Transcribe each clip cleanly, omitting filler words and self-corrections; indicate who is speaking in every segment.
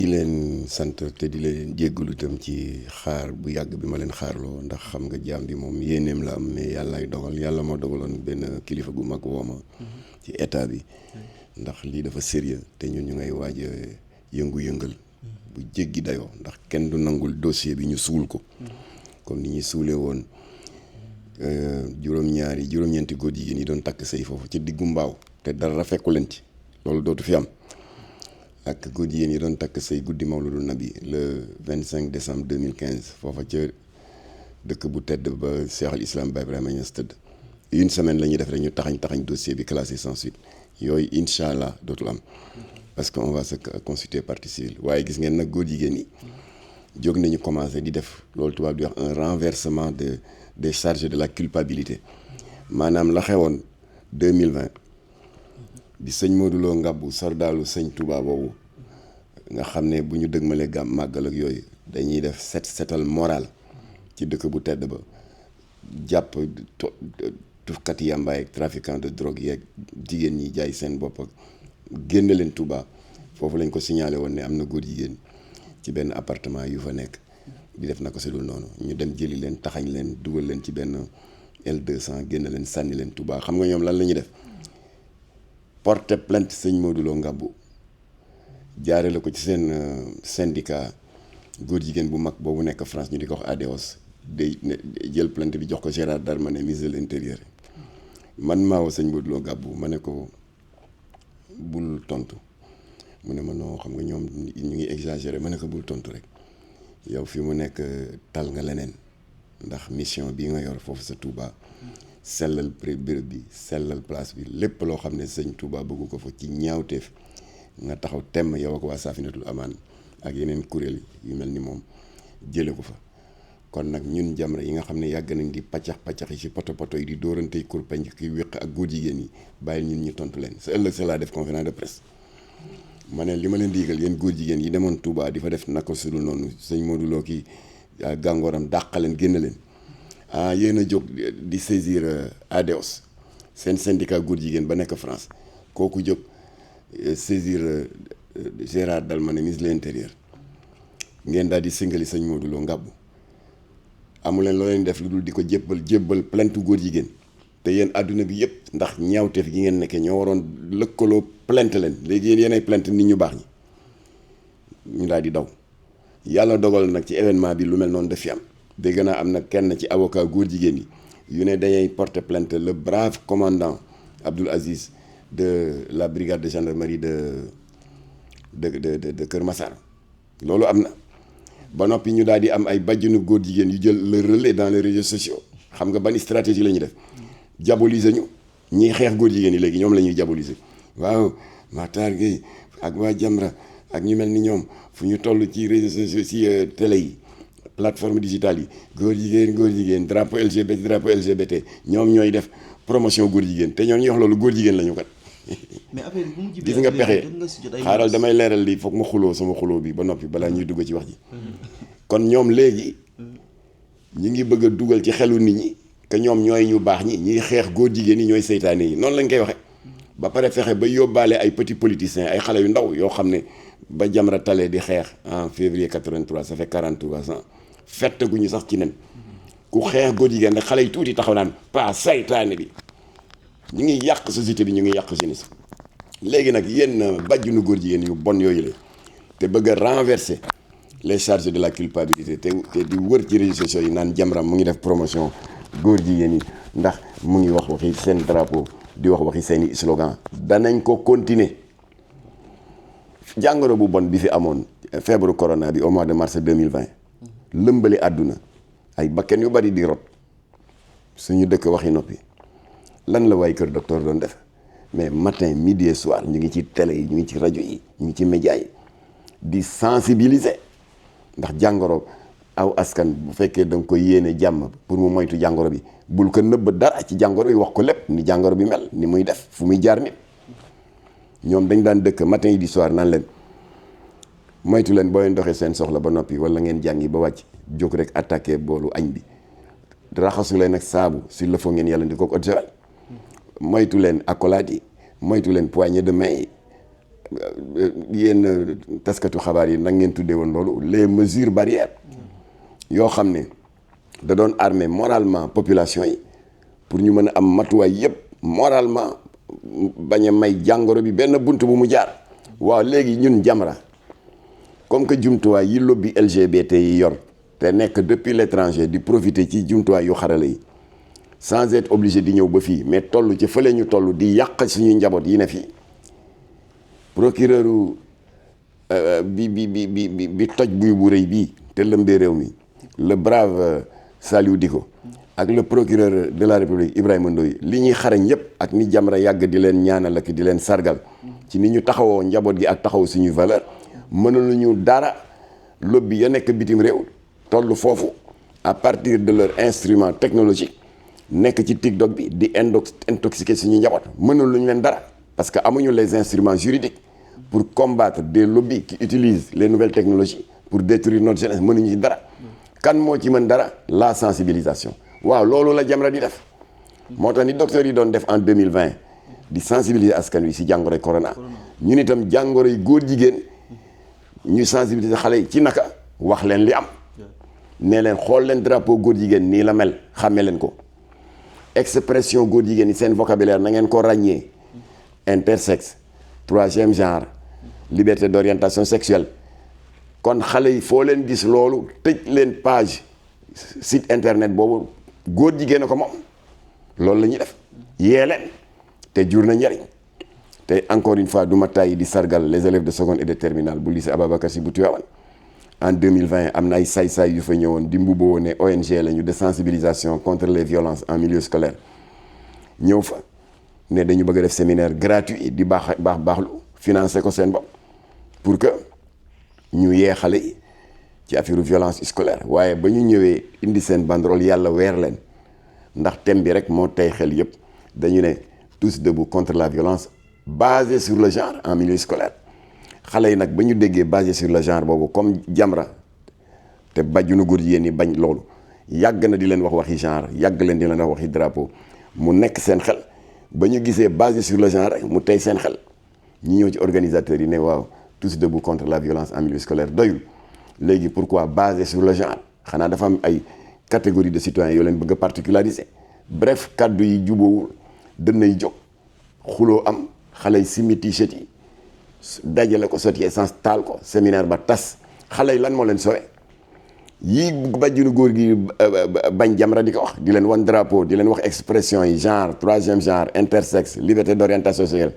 Speaker 1: di leen sant te di leen jéggalu itam ci xaar bu yàgg bi ma leen xaarloo ndax xam nga jaam bi moom yéeneem la am mais yàllaay dogal yàlla moo dogaloon benn kilifa gu mag wooma ci état bi ndax lii dafa sérieux te ñun ñu ngay waaj a yëngu-yëngal bu jéggi dayoo ndax kenn du nangul dossier bi ñu suul ko comme ni ñuy suulee woon juróom-ñeenti góor jigéen yi doon takk sëy foofu ci diggu mbaaw te dara fekku leen ci loolu dootu fi am ak góor jigéen yi doon takk sëy guddi Mawludul Nabi le 25 décembre 2015 foofa ca dëkk bu tedd ba Cheikh al Islam Baye Ibrahima Niass tëdd une semaine la ñuy def rek ñu taxañ dossier bi classé sans suite yooyu incha allah dootul am parce que on va se constituer partie civile waaye gis ngeen nag góor jigéen yi jóg nañu commencé di def loolu tubaab di wax un renversement des charges de la culpabilité maanaam la xewoon 2020 bi sëñ Modou Lo Ngabou sardaalu sëñ Touba boobu nga xam ne bu ñu dëgmalee màggal ak yooyu dañuy def setal moral ci dëkk bu tedd ba jàpp tufkat yàmbaay ak trafiquant de drogue yeeg jigéen ñi jaay seen bopp ak génn leen Touba foofu lañ ko signalé woon ne am na góor jigéen ci benn appartement yu fa nekk di def na ko si dul noonu ñu dem jëli leen taxañ leen dugal leen ci benn L200 génn leen sànni leen Touba xam nga ñoom lan la ñuy def porter plainte sëñ Modou Lo Ngabou jaare la ko ci seen syndicat góor jigéen bu mag boobu nekk France ñu di ko wax ADEOS day jël plainte bi jox ko Gérard Darmanin ministre de l'intérieur man maa woo sëñ Modou Lo Ngabou ma ne ko bul tontu mu ne ma non xam nga ñoom ñu ngi exagéré ma ne ko bul tontu rek yow fi mu nekk tal nga leneen ndax mission bi nga yor foofu sa Touba sellal béréb bi sellal place bi lépp loo xam ne sëñ Touba bëggu ko fa ci ñaawteef nga taxaw temm yow ak waa Safinatul Amaan ak yeneen kuréel yu mel ni moom jële ko fa kon nag ñun Jamra yi nga xam ne yàgg nañ di paccax yi ci poto yi di dóorantey kurpañ ki wéq ak góor jigéen yi bàyyi ñun ñu tontu leen sa ëllëg sa laa def conférence de presse ma ne li ma leen diigal yéen góor jigéen yi demoon Touba di fa def naka su dul noonu sëñ Modou Lo ki gàngooram dàqaleen génn leen yéen a jóg di saisir ADEOS seen syndicat góor jigéen ba nekk France kooku jóg saisir Gérard Darmanin ministre de l'intérieur ngeen daal di singali sëñ Modou Lo Ngabou amu leen loo leen def lu dul di ko jébbal plainte góor jigéen te yéen àdduna bi yëpp ndax ñaawteef gi ngeen nekkee ñoo waroon lëkkaloo plainte leen léegi yéen ay plainte nit ñu baax ñi ñu daal di daw yàlla dogal nag ci événement bi lu mel noonu daf fi am dégg naa am na kenn ci avocat góor jigéen yi yu ne dañuy porter plainte le brave commandant Abdoul Aziz de la brigade de gendarmerie de Kër Massar loolu am na ba noppi ñu daal di am ay bàjjenu góor jigéen yu jël le relais dans les réseaux sociaux xam nga ban stratégie la ñuy def diaboliser ñu ñiy xeex góor jigéen yi léegi ñoom la ñuy diaboliser waaw Matar Gueye ak waa Jamra ak ñu mel ni ñoom fu ñu toll ci réseaux sociaux ci télé yi plateforme digitale yi góor jigéen drapeau LGBT ñoom ñooy def promotion góor jigéen te ñoom ñuy wax loolu góor jigéen la ñu kat.
Speaker 2: mais après bu mu
Speaker 1: gis nga pexe xaaral damay leeral lii foog ma xuloo sama xuloo bi ba noppi balaa ñuy dugg ci wax ji kon ñoom léegi ñu ngi bëgg a dugal ci xelu nit ñi que ñoom ñooy ñu baax ñiy xeex góor jigéen yi ñooy seytaane yi noonu lañ koy waxe ba pare fexe ba yóbbaale ay petits politiciens ay xale yu ndaw yoo xam ne ba Jamra talee di xeex en février 83 ça fait 43 ans fett gu ñu sax ci nen ku xeex góor jigéen rek xale yi tuuti taxaw naan pas seytaane bi ñu ngi yàq société bi ñu ngi yàq jeunesse léegi nag yéen bàjjunu góor jigéen yu bon yooyu la te bëgg a renverser les charges de la culpabilité te di wër ci réseaux sociaux yi naan Jamra mu ngi def promotion góor jigéen yi ndax mu ngi wax waxi seen drapeau di wax waxi seeni slogan danañ ko continuer jàngoro bu bon bi fi amoon feebaru corona bi au mois de mars 2020 lëmbali àdduna ay bakken yu bari di rot suñu dëkk waxi noppi lan la waaye kër docteur doon def mais matin midi et soir ñu ngi ci télé yi ñu ngi ci rajo yi ñu ngi ci média yi di sensibiliser ndax jàngoro aw askan bu fekkee da nga koy yéene jàmm pour mu moytu jàngoro bi bul ko nëbb dara ci jàngoro bi wax ko lépp ni jàngoro bi mel ni muy def fu muy jaar nit ñoom dañ daan dëkk matin yi di soir naan leen moytu leen boo leen doxee seen soxla ba noppi wala ngeen jàngi ba wàcc jóg rek attaqué boolu añ bi raxasu leen ak saabu s'il le faut ngeen yàlla di ko eau de javel moytu leen accolade yi moytu leen poignée de main yi yéen taskatu xabaar yi nag ngeen tuddee woon loolu les mesures barrières yoo xam ne da doon armer moralement population yi pour ñu mën a am matuwaay yëpp moralement bañ a may jàngoro bi benn bunt bu mu jaar. waaw léegi ñun Jamra comme que jumtuwaay yi lobby LGBT yi yor te nekk depuis l'étranger di profiter ci jumtuwaay yu xarala yi sans être obligé di ñëw ba fii mais toll ci fële ñu toll di yàq suñuy njaboot yi ne fii procureur bi toj buy bu rëy bii te lëmbee réew mi le brave Saliou Dicko ak le procureur de la République Ibrahima Ndoye li ñuy xarañ yépp ak ni Jamra yàgg di leen ñaanal ak di leen sargal ci ni ñu taxawoo njaboot gi ak taxaw suñuy valeur mënaluñu dara lobby ya nekk bitim réew toll foofu à partir de leur instrument technologique nekk ci TikTok bi di intoxiquer suñuy njaboot mënaluñu leen dara parce que amuñu les instruments juridiques pour combattre des lobbies qui utilisent les nouvelles technologies pour détruire notre jeunesse mënuñu ci dara kan moo ci mën dara la sensibilisation waaw loolu la Jamra di def moo tax ni docteur yi doon def en 2020 di sensibiliser askan wi si jàngoroy corona ñun itam jàngoroy góor jigéen ñu sensibiliser xale yi ci naka wax leen li am ne leen xool leen drapeau góor jigéen nii la mel xàmme leen ko expression góor jigéen yi seen vocabulaire na ngeen ko ràññee intersexe troisième genre liberté d'orientation sexuelle kon xale yi foo leen gis loolu tëj leen page site internet boobu góor jigéen a ko moom loolu la ñuy def yee leen te jur na njariñ te encore une fois du ma tàyyi di sargal les élèves de seconde et de terminale bu lycée Ababacar Sy bu Tivaouane en 2020 am na ay saay-saay yu fa ñëwoon di mbubboo ne ONG lañu de sensibilisation contre les violences en milieu scolaire ñëw fa ne dañu bëgg a def séminaire gratuit di baaxlu financer ko seen bopp pour que ñu yee xale yi ci affaire violence scolaire waaye ba ñu ñëwee indi seen banderole yàlla weer leen ndax thème bi rek moo tey xel yëpp dañu ne tous debout contre la violence basée sur le genre en milieu scolaire xale yi nag ba ñu déggee basé sur le genre boobu comme Jamra te bàjjunu góor jigéen ñi bañ loolu yàgg na di leen wax waxi genre yàgg leen di leen wax waxi drapeau mu nekk seen xel ba ñu gisee basé sur le genre rek mu tey seen xel ñu ñëw ci organisateurs yi ne waaw tous debout contre la violence en milieu scolaire doyul léegi pourquoi basé sur le genre xanaa dafa am ay catégorie de citoyens yoo leen bëgg a particulariser bref kaddu yi jubóowul dënay jóg xuloo am xale yi simi t-shirt yi dajale ko sotti essence taal ko séminaire ba tas xale yi lan moo leen soowe yii bàjjunu góor gi bañ Jamra di ko wax di leen wan drapeau di leen wax expression yi genre troisième genre intersexe liberté d'orientation sexuelle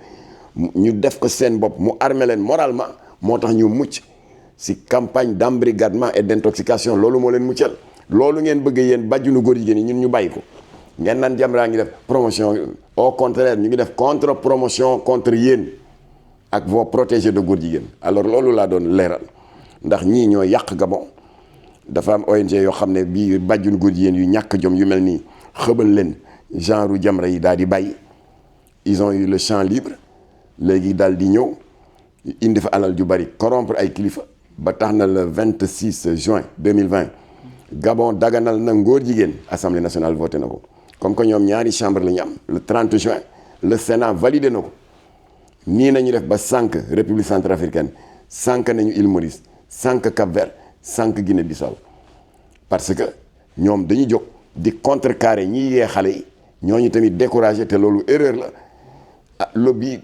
Speaker 1: ñu def ko seen bopp mu armé leen moralement moo tax ñu mucc si campagne d'embrigadement et d'intoxication loolu moo leen muccal loolu ngeen bëgg yéen bàjjunu góor jigéen yi ñun ñu bàyyi ko ngeen naan Jamra ngi def promotion au contraire ñu ngi def contre promotion contre yéen ak vos protégés de góor jigéen alors loolu laa doon leeral ndax ñii ñoo yàq Gabon dafa am ONG yoo xam ne bii bàjjunu góor jigéen yu ñàkk jom yu mel nii xëbal leen genre Jamra yi daal di bàyyi ils ont eu le champ libre léegi daal di ñëw indi fa alal ju bari corrompre ay kilifa ba tax na le 26 juin 2020 Gabon daganal na ngóor jigéen assemblée nationale voté na ko comme que ñoom ñaari chambre la ñu am le 30 juin le Sénat validé na ko nii nañu def ba sànq République centrafricaine sànq nañu Île Maurice sànq Cap-Vert sànq Guinée-Bissau parce que ñoom dañu jóg di contrecarrer ñi yee xale yi ñooñu tamit découragé te loolu erreur la ah lobby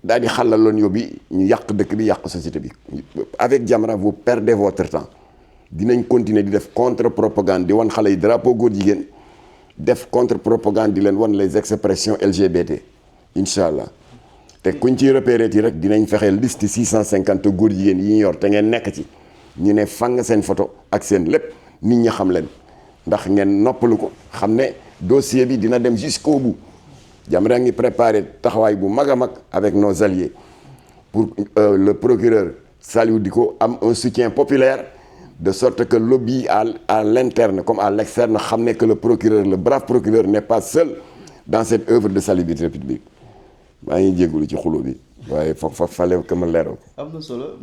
Speaker 1: daal di xàllal loon yóbbi ñu yàq dëkk bi yàq société bi avec Jamra vous perdez votre temps dinañ continuer di def contre propagande di wan xale yi drapeau góor jigéen def contre propagande di leen wan les expressions LGBT incha allah te kuñ ciy repéré yi rek dinañ fexe liste 650 góor jigéen yi ñu yor te ngeen nekk ci ñu ne fang seen photo ak seen lépp nit ñi xam leen ndax ngeen noppalu ko xam ne dossier bi dina dem jusqu'au bout Jamra ngi préparé taxawaay bu mag a mag avec nos alliés pour le procureur Saliou Dicko am un soutien populaire de sorte que lobby à l'interne comme à l'externe xam ne que le procureur le brave procureur n'est pas seul dans cette œuvre de salubrité publique maa ngi jégalu ci xuloo bi waaye fa fallait que ma leeral ko.
Speaker 2: am na solo.